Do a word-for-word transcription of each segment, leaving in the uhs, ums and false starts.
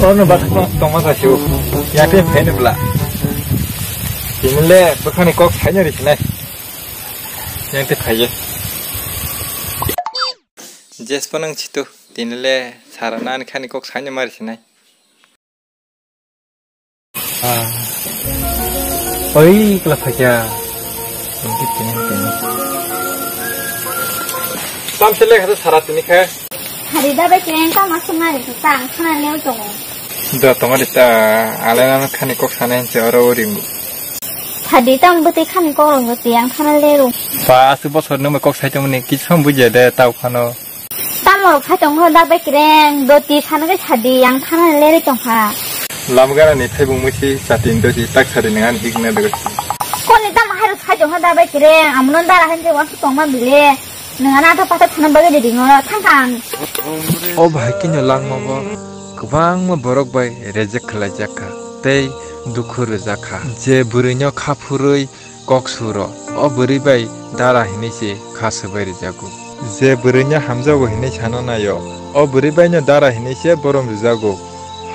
Ono bathakno tongma sasio. Yate phene bla. Tinile bwkhani kok saina risinai. Yate phaiye. Jespo nang chitu. Tinile sarana ani khani kok saina ma risinai. Ah. Oi, kla phakya. Tini, tini, tini. Tam sele kha sara tini kha. Hari da bai keng ta ma sung nai ta ang khana leu tongo. Da tongo de ta ale na khani kok sana hinse oro ori. Hari ta ang bwtwi khani kok rong ti ang khana leu. Ba asu bosor no kok sai tong ni kichom bujia de tau khano. Tamo rok sai tong ho da bai kreng, doti sana ke sadi, yang thana leri tong ha. Lamgara ni thebung musi satin dosi tak sadi nang an hik na daga. Koni tamo hai rok sai tong ho da bai kreng, amuno dara han je wan tong ma bile. Nang ana ta pata thana bagwi de dingo, thang thang. O bahai kino langma bo kwbangma borok bai reject khlai jak kha tei dukhu rwjak kha. Je bwrwi no kha phurwi kok suro. O bwrwi bai dara hinwi se kha swbai rwjago. Je bwrwino hamjago hinwi sana naio, o bwrwi baino dara hinwi se borom rwjago.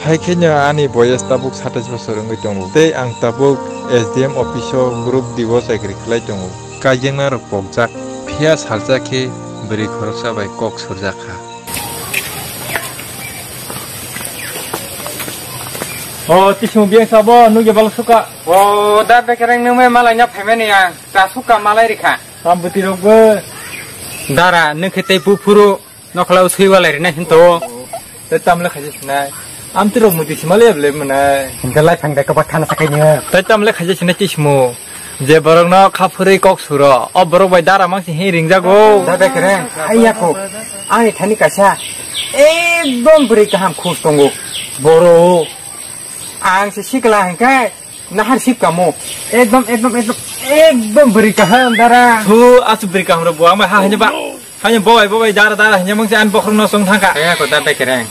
Hai kheno ani boyes tabuk satais bosor wngwi tongo. Tei ang tabuk S D M office o group D o chakri khlai tongo. Kaijakna rok pokjak, phiya salsa khe bwrwi khoroksa bai kok surjak kha. O tisung biyang sabo nugya balo suka. O da bekereng nungmai malai nya phaimani ang. Cha suka malai rikha. Tam bwtwi rok bo. Dara nung khe tei buphuru nokla usui walai rina hinto. Tei tam le khaji sinai. Am ti rok muti sima le ble mwnai. Hinta lai phang de kaba khana sakai ni. Tei tam le khaji sinai tismo. Je borok no kha phurwi kok suro. O borok bai dara mang si hi ringjago. Da bekereng. Ai yako. Ani thani kaisa. Ekdom bwrwi kaham khus tongo. Boro. Ang se sikla hingkai. Nahar sip kamo. Ekdom, ekdom, ekdom, ekdom bwrwi kaham dara. Thu, asu bwrwi kaham ro buang bai ha hanya ba. Hanya bawai, bawai, dara, dara, hanya mangsi an bokhorok no song thangka. Kaya ko da bekereng.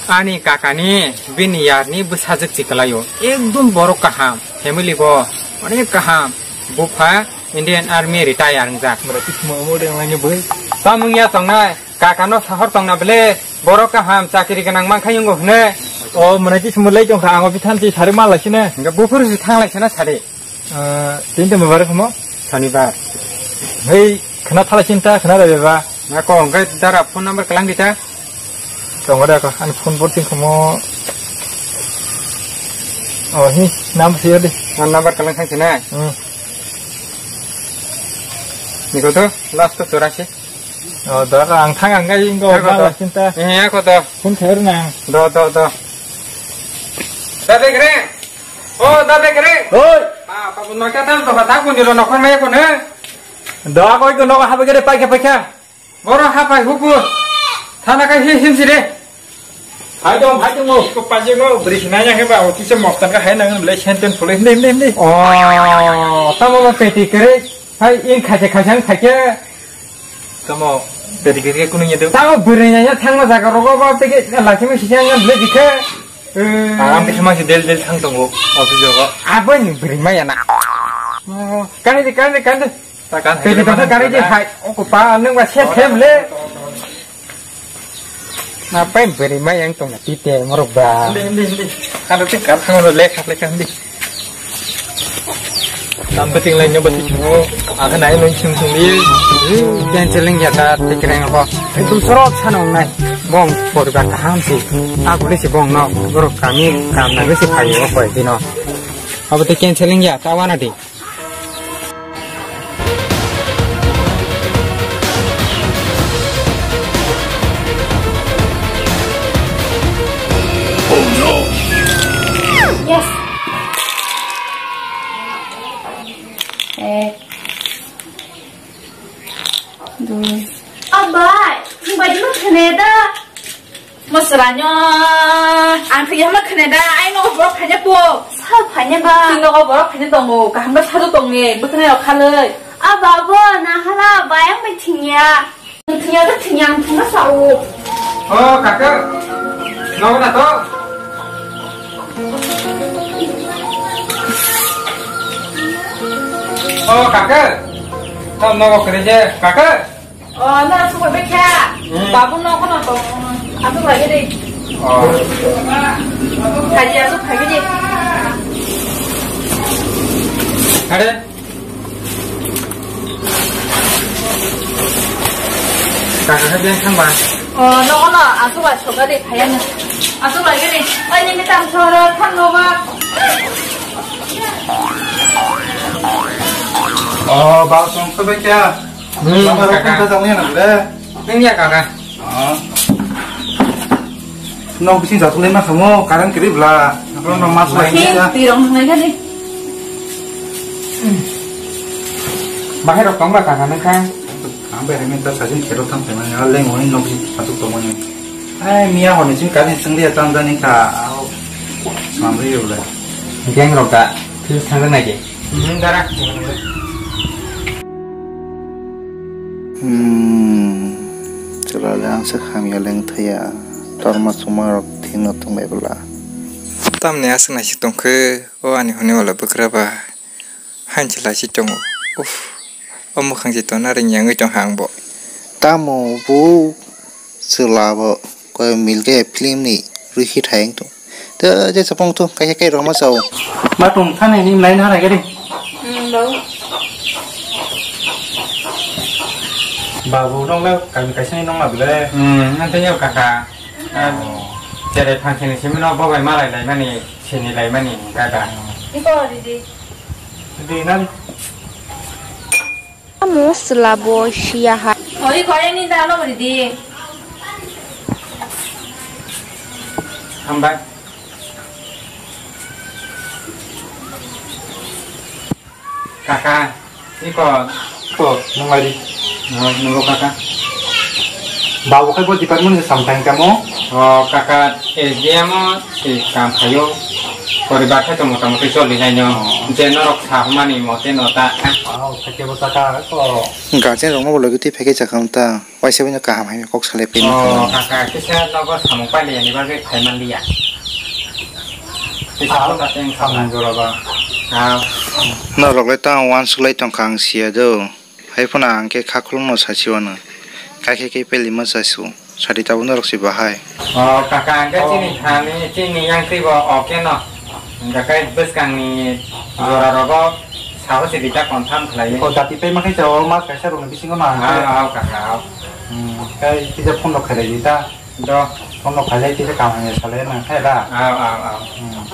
Ani kakani, bini yarni bwsajwk chiklaio. Ekdom borok kaham. Family bo onek kaham. Bupha Indian Army retire wngjak. Mura tismo mo deng lagi bwrwi. Tamung ya tongnai. Kakano sahor tongna bele, borok kaham chakiri gwnang mankha yungo hwne. O mwnai ti sumulai tongkha, ang o bithan ti sari ma laisine. Hingke buphuru si thang laisina sari. Ah, tinte mubarak homo? Sonibar. Hei, khna thala chinta, khna da beba. Na ko hingke dara phone number kalang dita. Tongo da ko, ani phone bor ting khomo. O hi, nam siyo di. Phone number kalang thang sina. Hmm. Niko to, last to chorasi. O, da ka ang thang ang gai ingo. Ako ba to. La chinta. Eh, ako to. Phone khair na. Do, do, do. Da bekereng. O, da bekereng. Oi. Ah, pa pun maka tam to kata pun jero nokon mai ko ne. Da ko ko nok ha bekereng paikha paikha. Boro ha pai huku. Thana kai hi him sire. Hai dong, hai dong. Ko paje go bri sinanya ke ba office mostan ka hai nang le senten pole ne ne ne. O, tamo ba peti kere. Hai in khaje khajang khaje. Tamo, beri kiri kunu nyedo. Tamo beri nanya thangma jaga rogo ba peke lachimi sisi nanya beli dikhe. Ang pisa masih del del thang tongo, office jogo. Abon beri maya na. Kani di, kani di, kani di. Pedi tongkha kani di hai. Oko pa nang ba se them le. Ngapain beri mai yang tong tite morok ba. Hindi, hindi, hindi. Ano ti kar thang le kha le kha hindi. Tam beting lai nyoba ti chungo. Aga nai nung chung chung di. Yang celing ya ta ti kereng apa. Itu sorot sana nai. Bong poribar kaham si. Aku ni si bong no. Borok kami kam na si payo apa itu no. Apa ti canceling ya tawana di. Yes. Eh. Dui. Abai, baji ma khane da. Masranyo, ang thwiya ma khane da, ai nogo borok phanya po. Sa phanya ba? Thwi nogo borok phanya tongo, kaham da sadu tonge, bwkhwnai rok khalai. A babo, na hala, bayang bai thwiya. Thwiya da thwiya, ang thwima sa o. O, kaka, nogo na to? O, kaka, to nogo kere je, kaka? O, na sungbai bai kha. Hmm. Babu no kono to. Asuk lagi deh. O. Phaidi, aswk phaidi. Are? Kaka khe beng thangba. O, nogo no, aswk bai sokari phaiya no. Aswk bai gari. Ai, nini tam soro thang no ba. O, ba song sobai kya? Hmm, lama rok kaka. Kung ta jang ya na le. Nung ya kaka. Ah. Nok bising jatulai ma kamo, current kiri bla. Nokro no mas lai ya. Tirong nang lai gani. Bahai rok tong ba kaka nang kha. Ang bai hai ta sajin khero thang thang ya, leng oni nok bising atuk tong oni. Ai, miya honi sing kani sing dia tam jani ka, au. Samri yo le. Geng rok da, phil thang nai ke. Hmm, dara. Hmm, chwla le ang se hamya leng thaya. Torma chuma rok thing no tong bai bwla. Tamni aswk nai si tong khe, o ani hwnwi wala bwkra ba. Hain se lai si tongo. Uff. O mwkhang se tonna ring yangwi tong ha ang bo. Tamo bo chwla bo koi milge film ni rikhi thayang tong. Te je sapong tong kaisa kai roma sao. Ma tong thani ni lai na rai gari. Hmm, lo. Babu nong le kami kaisa ni nong ma bile. Hmm, nanti yo kaka. Ah, tere phang sini simi no bobai malai lai mani, sini lai mani kaka. Iko didi. Didi nan. Amo chwla bo siya hai. Oi, kore ni da no ri di. Hambai. Kaka, iko. Ko, nung lai di. No, nunggu kaka. Babu khai bo department ni samthang kamo? O, kaka, S D M o si kam khayo. Poribar khai to motamoti choli hai no. Oh. Je norok sa humani mote no ta. Oh, kake bo kaka, ko. Guardian rok no bo logi twi phai khe chakam ta. Waisa bini kaham hai kok salai pini. Oh, kaka, kisa nogo samung pailiyani bagwi phaiman liya. Kisa ah, kota teng samung kaka. Jora ba. Ah. Norok le tang uansuk lai tongkha ang siya do. Hai phano ang khe kha khulumno sachi wano. Kaikhe khe peli ma chasu. Sadi tabuk norok si bahai. Oh, kaka, ang khe oh. Chini thani, chini yang twi bo oke no. Hingkha khe bwskangni jora rogo saho si rita confirm khlai. Oh, dati pema khe chao mas kaisa rokni bisingo ma hingkhe. Ah, ah, kaka, ah. Hmm, kai kisa phone rok khailai di ta. Do. Phone rok khailai kisa kaham ya salai nang khe da. Ah, ah, ah. Hmm.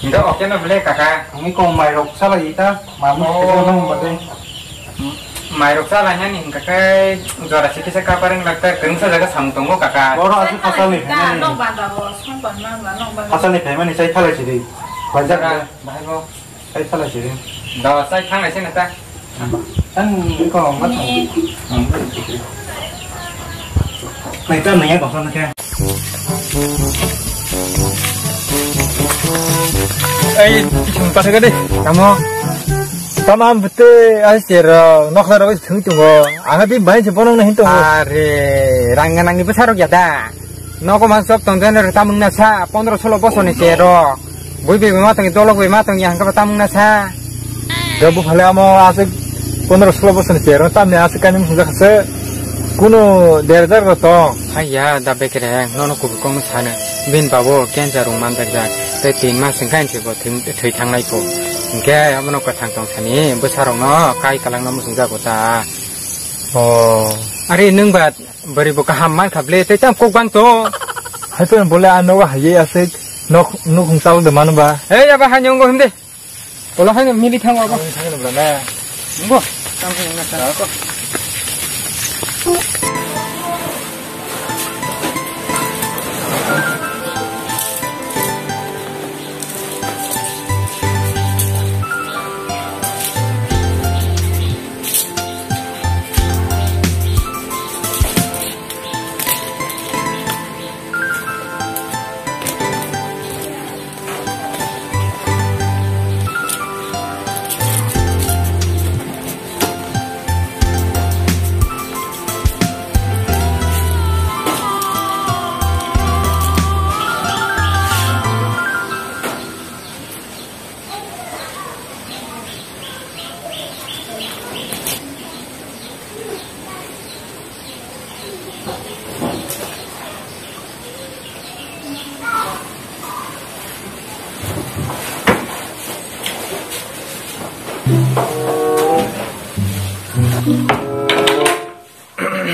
Hingkhe oke no bwle kaka. Ang iko mai rok salai di ta. Ma mu oh. Kisa nang bade. Mairok chala nani hingkha khe jora si kisa kaparing lakta kwrwngsa jaga samung tongo kaka. Oro aswk khasal ni phaimani. Nok banda bo song tongma ba nok banda. Khasal ni phaimani chai thalai sidi. Bajak da. Bahai bo. Chai thalai sidi. Do chai thanglai se nata. Ang iko ma thang. Nai ta nai ya kosong khe. Ei, isung pasal gede, kamu. Tamam bete, ai sero, noksa rok thung tungo. Ang di bai se bonong nahin tungo. Are, rang nang ni besar ya da. Noko mang sop tong den tamung na sa, pondro solo bosor ni sero. Bui bai ma tong, dolok bai ma tong, yang ka tamung na sa. Da bu phale amo aswk pondro solo bosor ni sero, tamni aswk kani mung jakha se. Kuno derjar ro tong. Haiya, da bekereng, nono kubui kong sano. Bin babo cancer rung man berjak. Tei tin mas hingkha hinsi bo thwi, thwi thangnai ko. Hingkhe abono kwthang tong sani, bwsarokno kai kwlangno muchungjago ta. Oh. Are nwng ba bwrwi bo kaham man kha ble, tei tam kok bang to. Hai to bole a nogo haye aswk nok, nok hung chal de manu ba. Ei, aba hai nyongo himde. Olo hai mili thango abo. Mili thango bla na. Ngo. Tang tang na tang. Ko.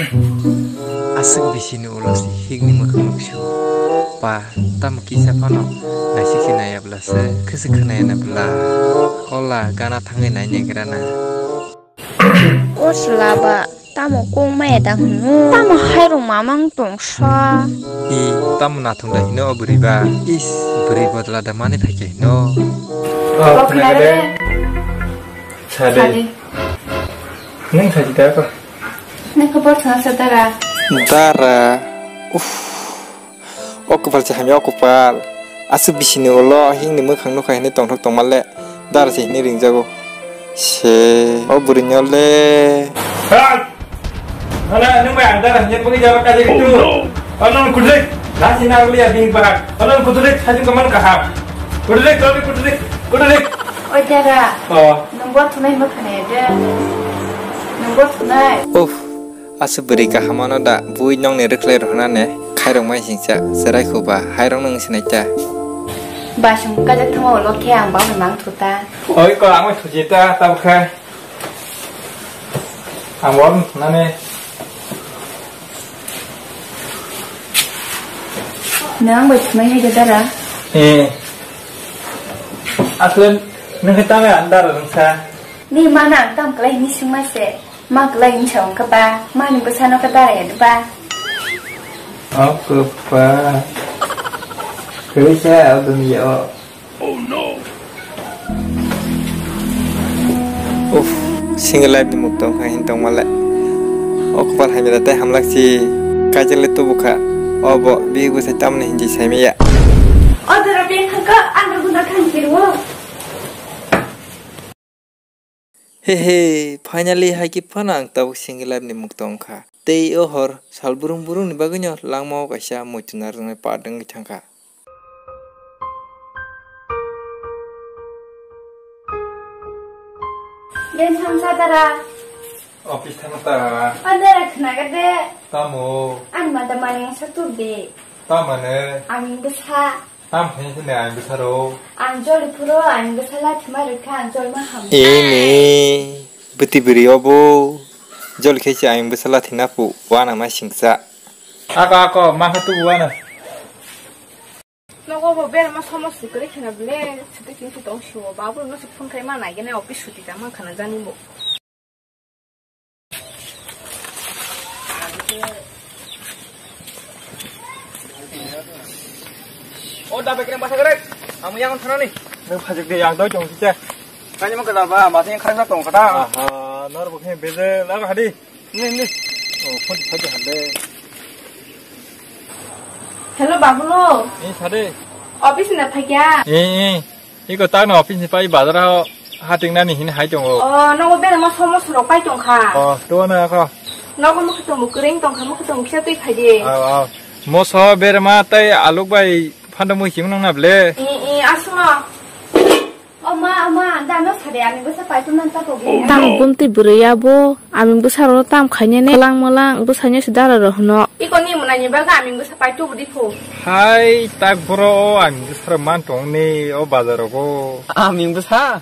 Aswk bisini ulo se hikni mwkhang nuksu. Pa, tamo kisa phano naisik se naiya bwla se, khwswk khwnaya na bwla. Ola gana thangwi nai naigra na. O chwla ba, tamo kok maya da hwno? Tamo hairok mamang tongsa? I, tamo nathok da hino o bwrwi ba? Is, bwrwi bodol da mani phaikhe hino. O, khwnakhe de. Sade. Sade. Nwng sachi da ko? Nwng khe bor thangsa dara. Dara. Uff. O kwpal se hamya o kwpal. Aswk bisini ulo hikni mwkhang nukha hinwi tongthok tongmale. Dara se hinwi ringjago. Se o bwrwino le. Hal! Hala, nwng bai ang dara hinwi bwgwi jaba kaje kitu. Oh, no! Ono kudik. Lasi na uli abing bahak. Ono kudik, hajung kaman kaham. Kudik, kudik, kudik, kudik. Oi dara. Oh. Nwng bo thunai mwkhane de. Nwng bo thunai. Uff. Aswk bwrwi kaham ano da, bui nokni rwkhlai rwhwnani khairokma singcha, chwrai khuba, hairokno wng sinai ta. Ba chwng kajak thangma ulo khe ang bangwi mang thu ta. Oi ko, ang bai thuji ta, tabuk khe. Ang bo nani. Nwng bai thumai hai de dara? Eh. Asle nwng khe tamai ang dara nwng sa. Ni mana ang tam kwlai hini swngma se. Ma kwlai wngsa wngkha ba, mani bwsano khe dara ya ba? O kwpal. Kwrwi sa o duniya o. Uff, single life ni mukto wngkha hin tongmale. O kwpal hamya da tei hamlak si kaijakle tubu kha. Obo bihik bwsai tamni hinwi saimaya. O dara beng thangkha, ang rwgwna thang khe rwo. He he, finally hai khe phano ang tabuk single life ni mukto wngkha. Tei o hor sal burung burung ni bagwi no langmao kaisa muitu narwknai part wngwi thangkha. Beng thangsa dara. Office thangma ta. O dara khnaga de. Tamo. Ang ma da mani sa tu de. Tamane. Ang bwsa. Tam khe sini ang bwsaro. Ang joli phuro ang bwsa lathi ma rwkha ang joli ma ham. Ini bwtwi bwrwi obo joli khe se ang bwsa lathi na pu wana ma singsa. Ako ako ma kha tu wana. Nogo bo berma somos sikri khina bile sikri khina tong siwo babu no se phone khai ma nai gene office suti ta ma khana jani bo. O da bekre basa gere. Amu yang sana ni. Nang phajik de yang doi tong site. Kani mo kada ba ma sing khang tong kata. Aha, nor bo khe beze la hadi. Ni ni. O phone phajik hande. Hello babulo. Ni sade. Office na phagya. Eh eh. Iko tagno office ni pai bazar ho hating nani hini hai tongo. O, nogo berma somos rok pai tongkha. O, to na kho. Nogo mukhutung kwrwng tongkha, mukhutung kisa twi phai di. Aw, aw. Moso berma tai aluk bai phando mui chim nang na ble. I, i, asma. O ma, o ma, da no sade, ami bwsa pai tu nang ta pogi. Tam bumti bwrwi abo. Aming bwsarokno tam khainani kwlang mwlang bwsaino se dara rw hwno. Iko ni mwnai ni bagwi aming bwsa pai tubu di phu. Hai tak boro o aming bwsarok man tong ni o bazar rogo. Aming bwsa?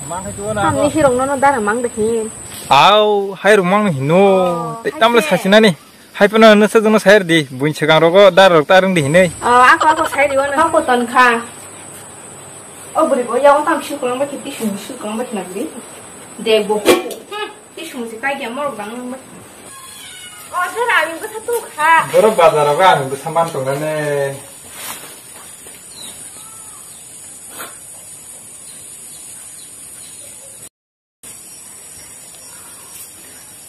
Man khai tuo na. Tamni hirok nono dara mang de hin. Au hai rok mang hino. Oh, tei tamle hai se. Sasinani. Hai pano no sajung no sayar di. Buin segang rogo dara rok ta rung di hinoi. Oh, ako ako sai di wano. Ako ton kha. O buri bo ya o tam shu kwlang ba ki ti shu shu kwlang ba ki na buri. De bo. Hmm. Tisung se kai dia morok bang nang. O sir, aming bwsa tu kha. Borok bazar rogo aming bwsa man tong nane.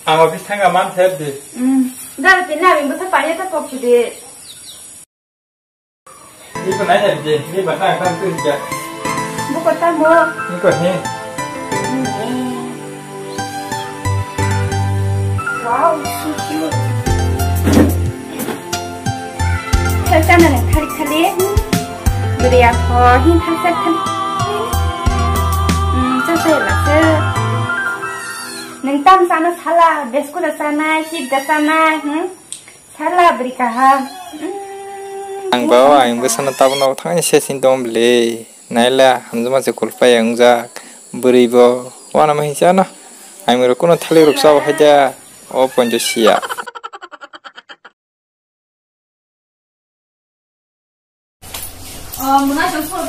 Ang office thangka man sep di. Hmm. Dal pin aming bwsa panya ta pok di. Iko nai nai je, ni ba tang tang tu ja. Buko tamo. Iko he. Wow, so cute. Sel sana nang thari thari. Beri apa? Hin thari thari. Hmm, so so la se. Nang tam sana sala, biscuit sana, chip da sana, hmm? Sala bwrwi kaham. Mm, ang ba ang bwsano tabukno thangni se sini tong bwle. Naila hamjakma se kulpai wngjak. Bwrwi bo wanama hinsa no. Ang rok kuno thalik rok chao haida. O ponjo siya.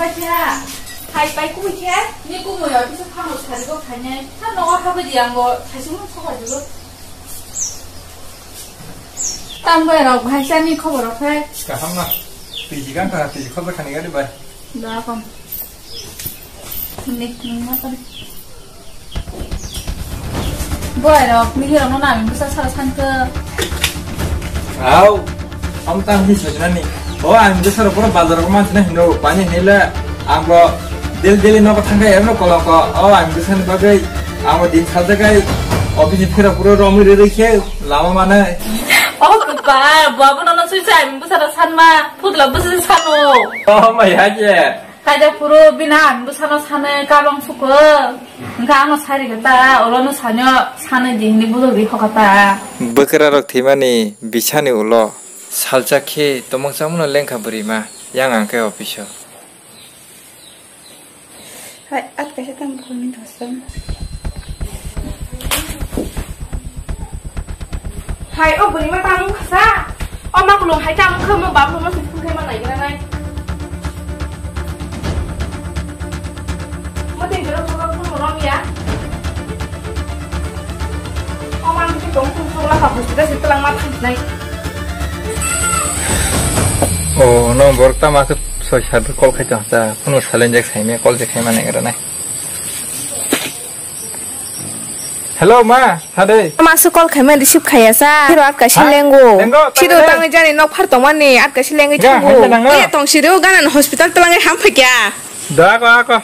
Kaiya, hai pai kubui khe, ni kubui ya bisa thango sari go khainai. Tha nogo habwi di ang bo thaisung sok bai dugo. Tam bai rok hai sani khobor rok hai. Kaham na. Tiji gan kha, tiji khobor khani gari bai. Da kom. Ni, ni ma kari. Boy rok, mihir rok no nami bwsa sara san khe. Au, am tang hi sojna ni. O, ang bwsa rok pura bazar rok man sina hino, pani hile, ang bo del del no thang khe, erno kolok ko. O, ang bwsa ni bagwi, ang bo din sal jagai, office ni phira pura romi re re khe, lama mane. O, kupa, bo abo no no sui sai, ang bwsa rok san ma, putla bwsa san o. O, ma ya je. Kaida phuru bini ang bwsano sanwi kabang suko. Wngkha ano sari khe ta, olono sanyo sanwi di hinwi bujok ri hokha ta. Bwkrarok thwimani bisani ulo salsa khe tomong chamungno lengkha bwrwima, yang ang khe office-o. Hai, at kaisa tang bukhukni thosong. Hai, o bwrwima tamo khasa. O makulung hai tamo khe mo bap no se phung khe ma nai gira nai. Mo tei jora mo bap no rom ya. O man se tong khung khung la ka hospital se tlang ma thang nai. O no borok tamo khe soi sat call khai tong sa. Phone silent jak sai me call je khai ma nai gira nai. Hello, ma, hade. Masu call khaima receive khaya sa. Hero at kaisa lengo. Lengo, Sido tangwi jani nok phar tongmani at kaisa lengwi thango. Iya tong siro ganan hospital tlangai ham phakya. Da ko, ako.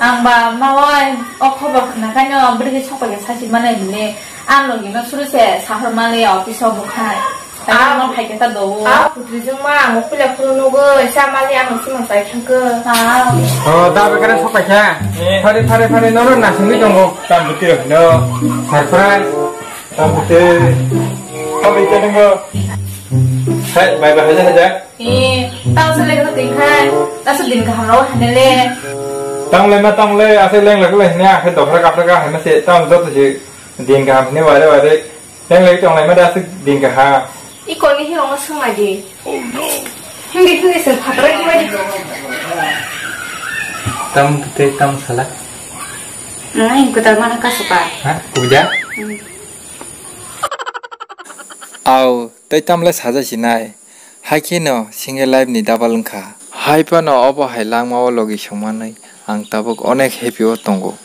Ang ba mawai o khobor khna kaino bwrwi sokphaikhe sasi manai bini. Ang logi no suru se sahor mali office o bukhai. Ano phai khe ta do. A putri jwng ma ang pila phuru nugwi sa mali ano sima sai thangkhe. O da be kare sokphaikha. Phare phare phare no no nasingwi tongo. Tam bwtwi rok no. Surprise. Tam bwtwi. Tam bwtwi tongo. Hai bai bai haja haja. Eh, tang se lek no tingkhai. Tang se din kaham ro hanele. Tang le ma tang le ase leng lek le hne akhe dophra kaphra ka hne se tang joto se din kaham hne ware ware. Yang lagi tong lai ma da aswk din ka ha. Iko ni hirong no swng lai di. Hindi hindi se phatra di wadi. Tam te tam sala. Nang iko ta mana ka suka. Ha? Kuja? Au, tei tam le saja sinai. Hai khe no single life ni double wngkha. Hai phano obo hai langma o logi songmanwi ang tabuk onek happy o tongo.